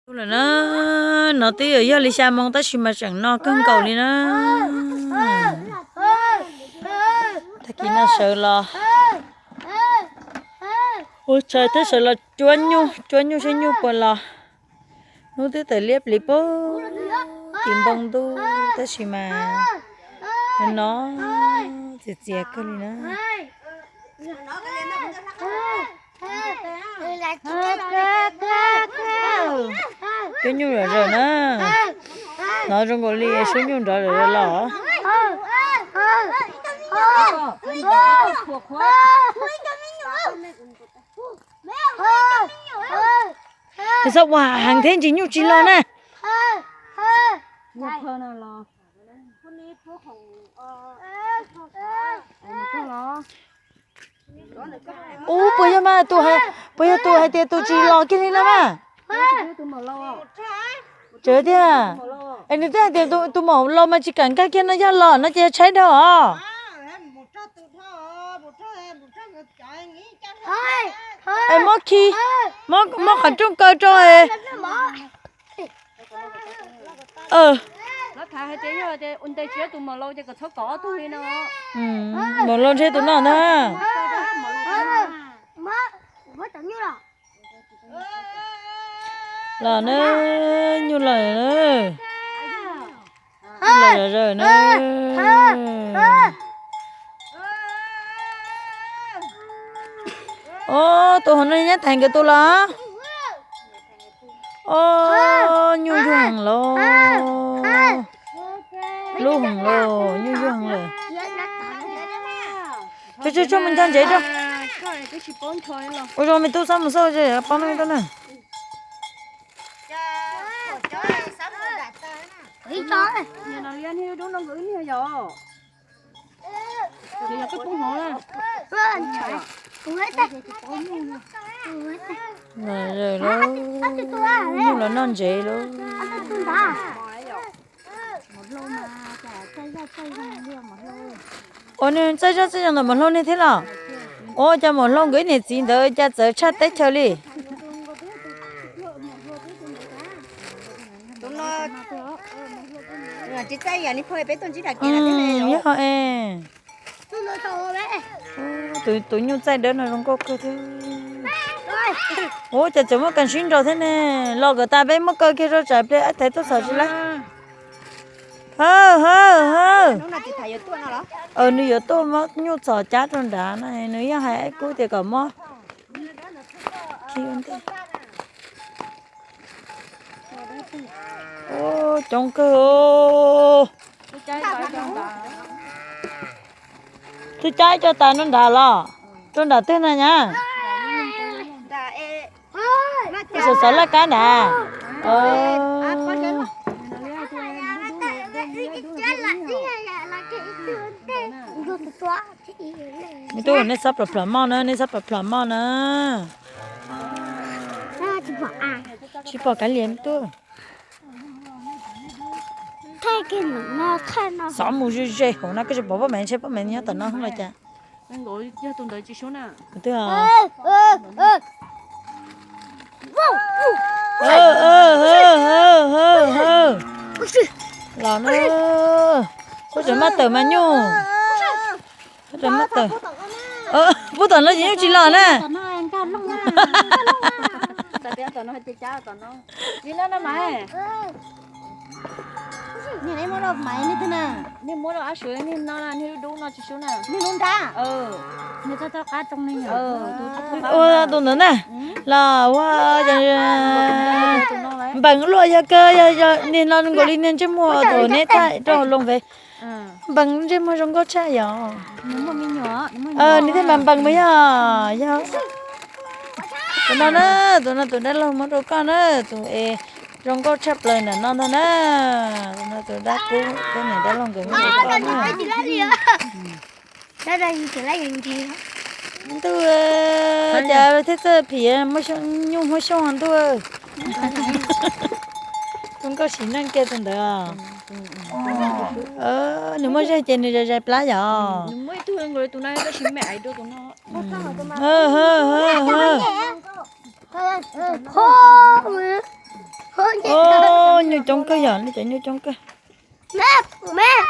Lawm na, no twb yog li xya moo tab sis mas tseem no kawg nkaus li na. Tag kis no sawv los ua tshais thiab sawv los cuab nyuj, cuab nyuj seb nyuj puas los. Hnub twb tawm liab pliv pag tim npoo ntuj tab sis mas no txias txias kawg li na. Cuab nyuj zom zaws na. Hnov zoo nkaus li suab nyuj nrov zom zaws los. Txhob ua heev thiab ntsis nyuj tsis los na. Ub, puas yog mas, puas yog tus hais tias tus tsis los kiag li na mas? Tsev tiag. Es nws twb hais tias tus maum los mas tsis kam nkag kiag no, yog los no ces tshaib dhau os. Es muab khi, muab qhov rooj kaw rau. Lawv tham hais tias yog ua ntej tsis yog tus maum los ces kom txhob kom ob tug li no. Maum los ntshe tus no ntag. Los na, nyuj los na. Los zom zaws na. Ob, tus hauv no nyob theem nkawd tus los. Ob, nyuj yuag heev lauj. Lub heev lauj, nyuj yuag heev lawm. Tsuag tsuag tsuag mus nco ntsev rau. Ua zoo me tub, txhob mus xauj, paub me tub na. Los zaws lauj, nyuj los noj ntsev lauj. Ua nws txawj zaj txawj zoo ntawm maum hlau nej thiab los? Ua cas maum hlau nkawd ib niam txiv ntawd cas txawv tshaj teb chaws li? Yog es, tus nyuj txaij dawb no zoo nkauj kawg thiab. Ua cas tseem muaj kas sib nraus thiab ne? Los kom tas peb muab kaw kiag rau tsam pliag ab thaiv tuaj txhom tsis laib. Hawj hawj hawj. Nws yuav tuaj muab nyuj txhom cab rau nrad no, nws yeej hais Ab Kub tias kom muab khi ua ntej. Coob kawg. Twb cab ib co tas rau nrad los? Rau nram twg na nyab? Xov xov laj kab nrad. Me tub, nej txhob plhom plhom moj na, nej txhob plhom plhom moj na. Tsis pom kav liam me tub. Xov mus ze ze hauv no, koj tsis pom Paj Mev, ntshe Paj Mev nyob tom no los cas. Twb los na, puab tseem maj tawm mas nyuj. Puab tseem maj tawm. Puab tom no ces nyuj tsis los na. Ua tus ntawd na, los ua npees luaj yog kawg, yog niag no nkaus li niag ntsej muag tus neb thaij rau hauv loo ve. Npees ntsej muag zoo nkauj tshaj yom. Nws thiaj mas npees mas yog, yog. Tus no na, tus no tus dab laug muab rau koj na, tus es zoo nkauj tshaj plaws ntawm no ntag na. Tus no tus dab kub, tus niam dab laug nkawd muab rau koj na. Ntuj, cas thiaj txawj phim nyuj Hmoob Xyooj ntuj. Tus nkauj sim neej kiag tus ntawd. Nws muaj zej ces nws zais zais plab yom. Os, nyuj coob kawg yom, nej cov nyuj coob kawg.